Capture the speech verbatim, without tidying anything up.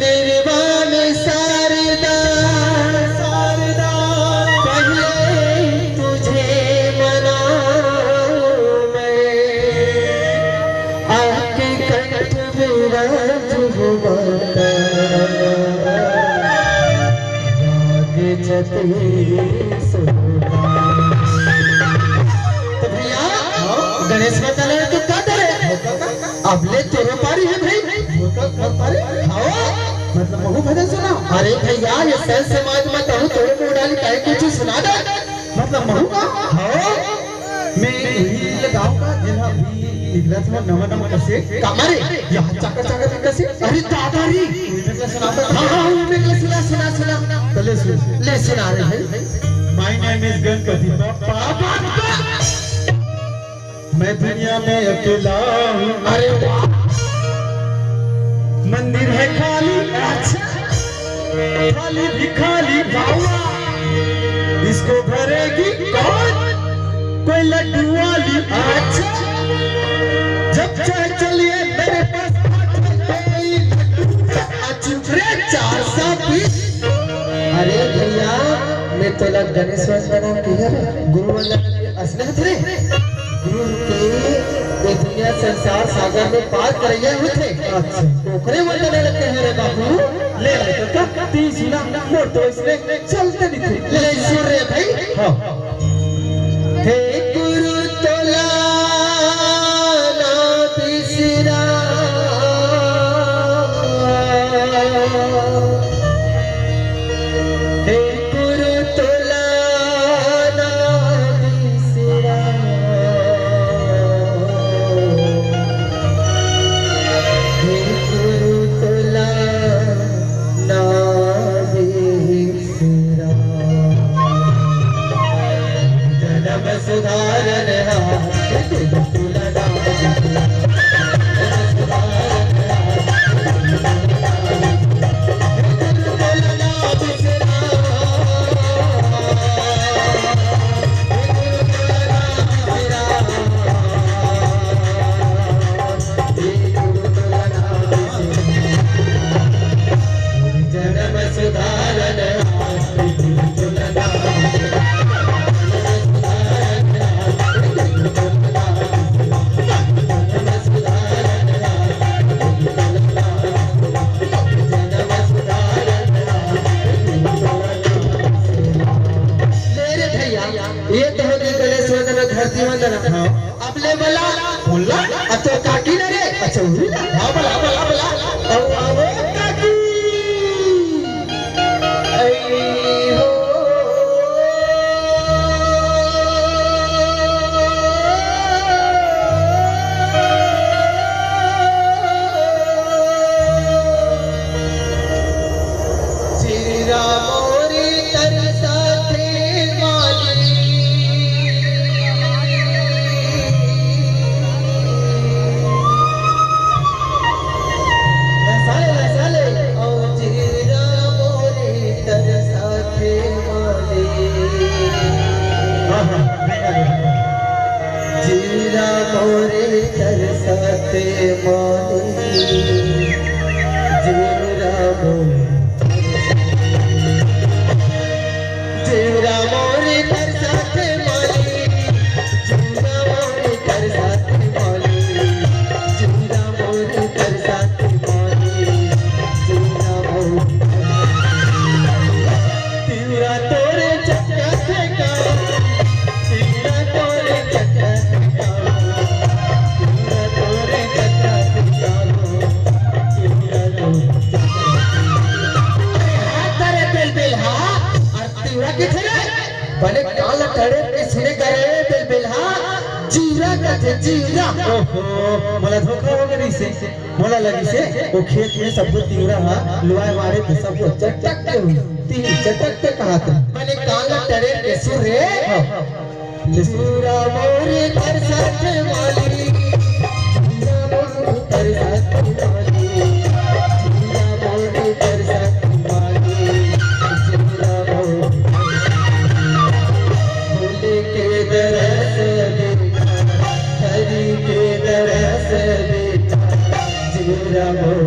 निर्वाण शारदा, शारदा, पहले तुझे मनाऊं मैं, आपके कंठ विराज हो माता, राग जति सुधा। तो भैया, गणेश माता ला तो का करे? अब ले तोरो पारी हे भाई। होता कर पारी? हाँ। मतलब महू भजन सुना? अरे भैया, ये संत समाज में कहूँ तोरो मुँह डाली काहे कुछ सुना दे। मतलब महू का? हाँ। मैं वही लगाऊंगा जिन्हा अभी निकला था नवा नवा कसे। कामा रे? यहाँ चाकर चाकर कसे। अरे दादा री। उनमें का सुना दे। हाँ, हाँ, उनमें का सुना, सुना, सुना। तो ले सुन। ले सुना रे भाई। My name is Ganpati Bappa. मैं दुनिया में अकेला हूँ। अरे वाह। मंदिर है खाली, अच्छा। थाली भी खाली, वाह, वाह। इसको भरेगी कौन? कोई लड्डू वाली, अच्छा। जब चाहे चलिए मेरे पास आके कोई लड्डू, अच्छा। रे चार सौ बीस। अरे भैया, मैं तोला गणेश वंदना किहे रे, गुरु वंदना के असने होथे रे। गुरु के ये दुनिया संसार सागर में पार करइया होथे। अच्छा। ओकरे वंदना ल कहे रे बाबू। ले रे कका, ती सुना, मोर तो इसने चलते नहीं थे। ले सुन रे भाई। हाँ। हे गुरु तोला ना बिसरा। हे गुरु तोला ना बिसरा। हे गुरु तोला ना बिसरा। जनम सुधारन हाथ तुझ तुलना। जनम सुधारन हाथ तुझ तुलना। ले रे भैया, ये तो हो गई गणेश वंदना, धरती वंदना। हाँ। अब ले बला। बोला? अब तो काकी ना रे। अच्छा, वही ना। हाँ, बला, बला, बला। अब, अब काकी। ऐ हो। जीरा मोरी तरसाथे माली। लसाले, लसाले, ओ जीरा मोरी तरसाथे माली। हाँ, हाँ। जीरा मोरे तरसत माली, जीरा मोरे, जीरा मोरे तरसत माली, जीरा मोरे तरसत माली, जीरा मोरे तरसत माली, जीरा मोरे। तिवरा तोरे चक्कर का, तिवरा तोरे चक्कर का, तिवरा तोरे चक्कर का, तिवरा तोरे चक्कर का। अरे हाँ, करे बेल बेल हाँ, अरे तिवरा किथे रे? बने कान ला टड़े के सुने करे बेल बेल हाँ, जीरा कथे जीरा। ओहो, मोला धोखा हो गए से। मोला लगिसे, ओ खेत में सबो तिवरा हा लुवाए मारे थे, सबो चटक के हुई, तिही चटक के कहा थे। बने कान ला टरेर के सुन रे। हाँ। तिवरा मोरे तरसत माली, तिवरा मोरे तरसत माली, तिवरा मोरे तरसत माली, तिवरा मोरे। भोले के दरस दे, हरि के दरस दे, जीरा मोर